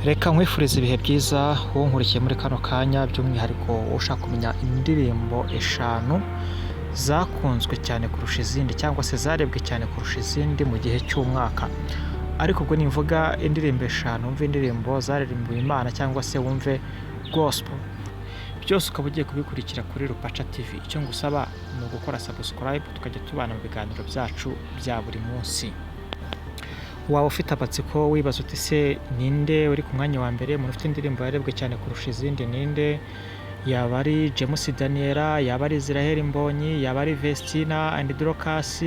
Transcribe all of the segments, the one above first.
Reka nkwifurize ibihe byiza wowe unkurikiye muri kano kanya, by'umwihariko wowe ushaka kumenya indirimbo eshanu zakunzwe cyane kurusha izindi cyangwa se zarebwe cyane kurusha izindi mu gihe cy'umwaka. Ariko ubwo nimvuga indirimbo eshanu, wumve indirimbo zaririmbiwe Imana cyangwa se wumve gospel. Byose ukaba ugiye kubikurikira kuri Rupaca TV. Icyo ngusaba ni ugukora subscribe, tukajya tubana mu biganiro byacu bya buri munsi. Waba ufite amatsiko, wibaza uti: "Se ninde uri ku mwanya wa mbere? Umuntu ufite indirimbo yarebwe cyane kurusha izindi ninde?" Yaba ari James Daniela, yaba ari Israel Mbonyi, yaba ari Vestina and Dorcas,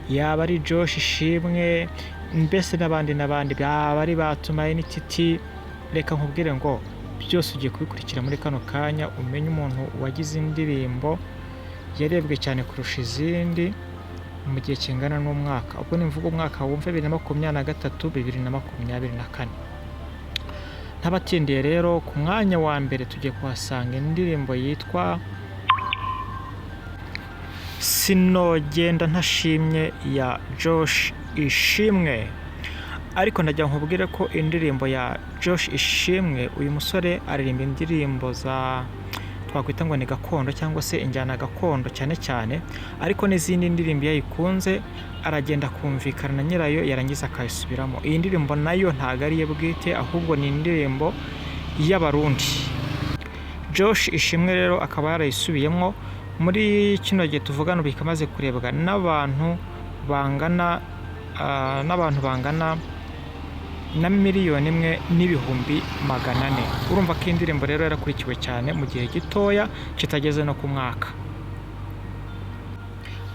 yaba ari Josh Ishimwe, mbese n'abandi n'abandi, yaba ari Batumaye Titi. Reka nkubwire ngo byose ugiye kubikurikira muri kano kanya, umenye umuntu wagize indirimbo yarebwe cyane kurusha izindi mu gihe kingana n'umwaka. Ubwo nimvuga umwaka, wumve 2023, 2024. Ntabatindiye rero, ku mwanya wa mbere tugiye kuhasanga indirimbo yitwa "Sinogenda Ntashimye" ya Josh Ishimwe. Ariko ndagira nkubwire ko indirimbo ya Josh Ishimwe, uyu musore aririmba indirimbo za twakwita ngo ni gakondo cyangwa se injyana gakondo cyane cyane, ariko n'izindi ndirimbo iyo ayikunze aragenda akumvikana na nyirayo, yarangiza akayisubiramo. Iyi ndirimbo nayo ntabwo ari iye bwite, ahubwo ni indirimbo y'Abarundi. Josh Ishimwe rero akaba yarayisubiyemo. Muri kino gihe tuvugana ubu ikamaze kurebwa n'abantu bangana na 1,400,000. Urumva ko indirimbo rero yarakurikiwe cyane mu gihe gitoya kitageze no ku mwaka.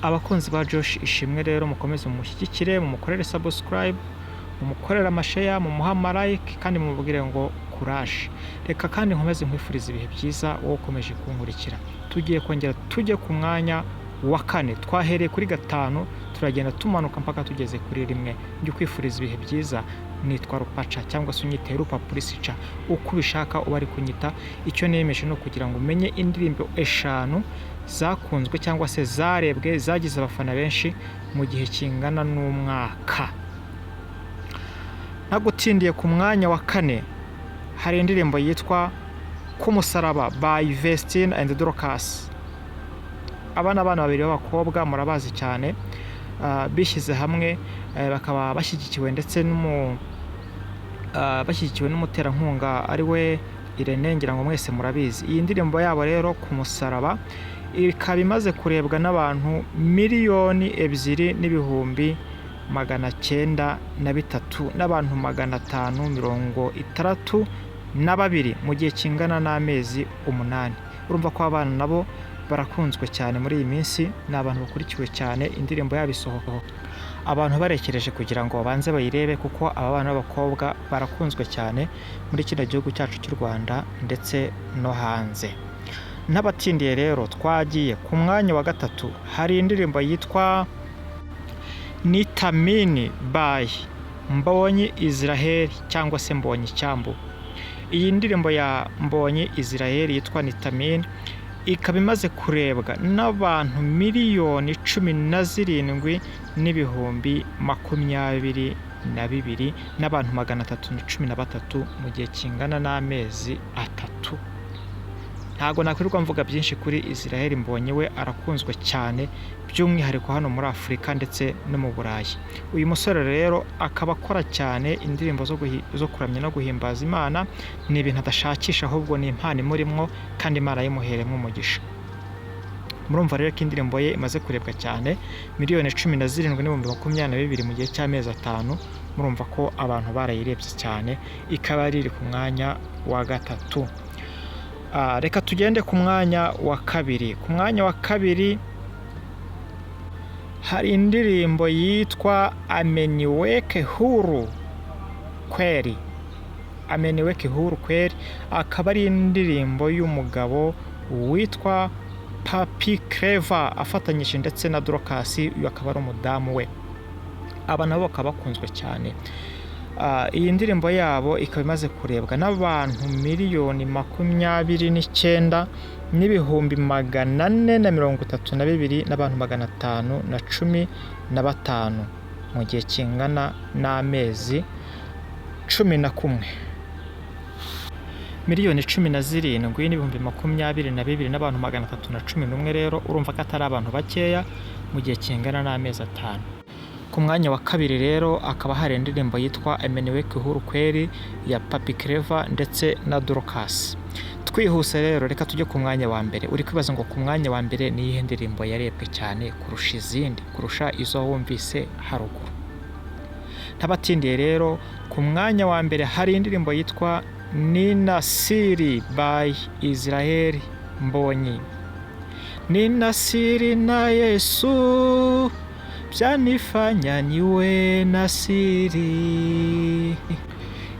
Abakunzi ba Josh Ishimwe rero, mukomeze mumushyigikire, mumukorere subscribe, mumukorere ama share, mumuhe ama like, kandi mumubwire ngo courage. Reka kandi nkomeze nkwifuriza ibihe byiza wowe ukomeje kunkurikira. Tugiye kongera tujye ku mwanya wa kane. Twahereye kuri gatanu, turagenda tumanuka mpaka tugeze kuri rimwe. Njye ukwifuriza ibihe byiza nitwa Rupaca, cyangwa se unyite Rupa Purisica, uko ubishaka uba ari kunyita. Icyo niyemeje ni ukugira ngo umenye indirimbo eshanu zakunzwe cyangwa se zarebwe, zagize abafana benshi mu gihe kingana n'umwaka. Ntagutindiye, ku mwanya wa kane hari indirimbo yitwa "K'umusaraba" by Vestine and Dorcas. Aba ni abana babiri b'abakobwa murabazi cyane, bishyize hamwe, bakaba bashyigikiwe ndetse bashyigikiwe n'umuterankunga ari we Irene, ngira ngo mwese murabizi. Iyi ndirimbo yabo rero "Ku musaraba" ikaba imaze kurebwa n'abantu 2,903,562 mu gihe kingana n'amezi 8. Urumva ko abana nabo barakunzwe cyane muri iyi minsi, ni abantu bakurikiwe cyane. Indirimbo yabo isohoka abantu barekereje kugira ngo babanze bayirebe, kuko aba bana b'abakobwa barakunzwe cyane muri kino gihugu cyacu cy'u Rwanda ndetse no hanze. N'abatindiye rero, twagiye ku mwanya wa gatatu. Hari indirimbo yitwa "Nitamini" by Mbonyi Israel cyangwa se Mbonyi Cyambu. Iyi ndirimbo ya Mbonyi Israel yitwa "Nitamini" ikaba imaze kurebwa n'abantu 17,022,313 mu gihe kingana n'amezi 3. Ntabwo nakwirirwa mvuga byinshi kuri Israel Mbonyi, we arakunzwe cyane by'umwihariko hano muri Afurika ndetse no mu Burayi. Uyu musore rero akaba akora cyane indirimbo zo kuramya no guhimbaza Imana. Ni ibintu adashakisha, ahubwo ni impano imurimwo, kandi Imana yayimuheremo umugisha. Murumva rero ko indirimbo ye imaze kurebwa cyane, 17,022,000 mu gihe cy'amezi 5. Murumva ko abantu barayirebye cyane, ikaba iri ku mwanya wa gatatu. Reka tugende ku mwanya wa kabiri. Ku mwanya wa kabiri hari indirimbo yitwa "Ameniweka Huru Kweli". "Ameniweka Huru Kweli" akaba ari indirimbo y'umugabo witwa Papi Clever afatanyije ndetse na Dorcas, uyu akaba ari umudamu we. Aba nabo bakaba bakunzwe cyane. Iyi ndirimbo yabo ikaba imaze kurebwa n'abantu 29,432 515 mu gihe kingana n'amezi 11. 17,022,311 n'abantu. Rero urumva ko atari abantu bakeya mu gihe kingana n'amezi 5. Ku mwanya wa kabiri rero akaba hari indirimbo yitwa "Ameniweka Huru Kweli" ya Papi Clever ndetse na Dorcas. Twihuse rero, reka tujye ku mwanya wa mbere. Uri kwibaza ngo ku mwanya wa mbere ni iyihe ndirimbo yarebwe cyane kurusha izindi, kurusha izo wumvise haruguru? Ntabatindiye rero, ku mwanya wa mbere hari indirimbo yitwa "Nina Siri" by Israel Mbonyi. "Nina siri na Yesu byanifanya niwe na siri."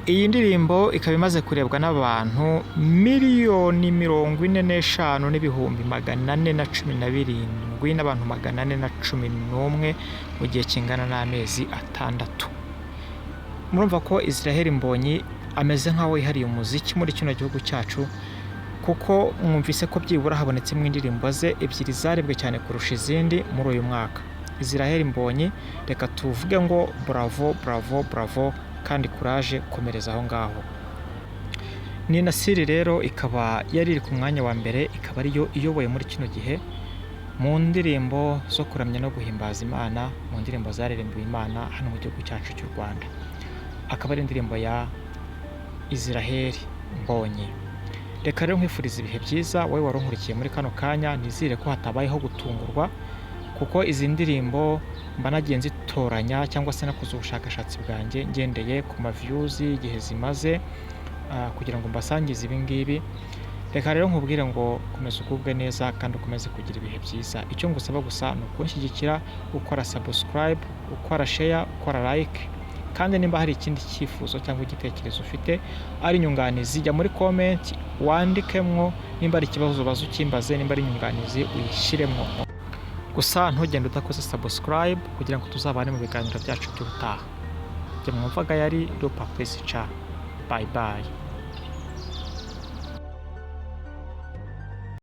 Iyi ndirimbo ikaba imaze kurebwa n'abantu 45,417,411 n'abantu mu gihe kingana n'amezi 6. Murumva ko Israel Mbonyi ameze nk'aho yihariye umuziki muri kino gihugu cyacu, kuko mwumvise ko byibura habonetsemo indirimbo ze ebyiri zarebwe cyane kurusha izindi muri uyu mwaka. Israel Mbonyi, reka tuvuge ngo bravo, bravo, bravo, kandi courage, komereza aho ngaho. "Nina Siri" rero ikaba yari iri ku mwanya wa mbere, ikaba ariyo iyoboye muri kino gihe mu ndirimbo zo kuramya no guhimbaza Imana, mu ndirimbo zaririmbiwe Imana hano mu gihugu cyacu cy'u Rwanda. Akaba ari indirimbo ya Israel Mbonyi. Reka rero nkwifuriza ibihe byiza wowe wari unkurikiye muri kano kanya. Nizere ko hatabayeho gutungurwa, kuko izi ndirimbo mba nagiye nzitoranya cyangwa se nakoze ubushakashatsi bwanjye ngendeye ku ma views, igihe zimaze, kugira ngo mbasangize ibi ngibi. Reka rero nkubwire ngo komeza ugubwe neza kandi ukomeze kugira ibihe byiza. Icyo ngusaba gusa ni ukunshyigikira ukora subscribe, ukora share, ukora like. Kandi nimba hari ikindi cyifuzo cyangwa igitekerezo ufite, ari inyunganizi, jya muri comment wandikemwo. Nimba ari ikibazo ubaze ukimbaze, nimba ari inyunganizi uyishyiremwo. Gusa ntugende udakoze subscribe kugira ngo tuzabane mu biganiro byacu by'ubutaha. Jya mwumvaga yari Rupa Kwezi. Bye bye.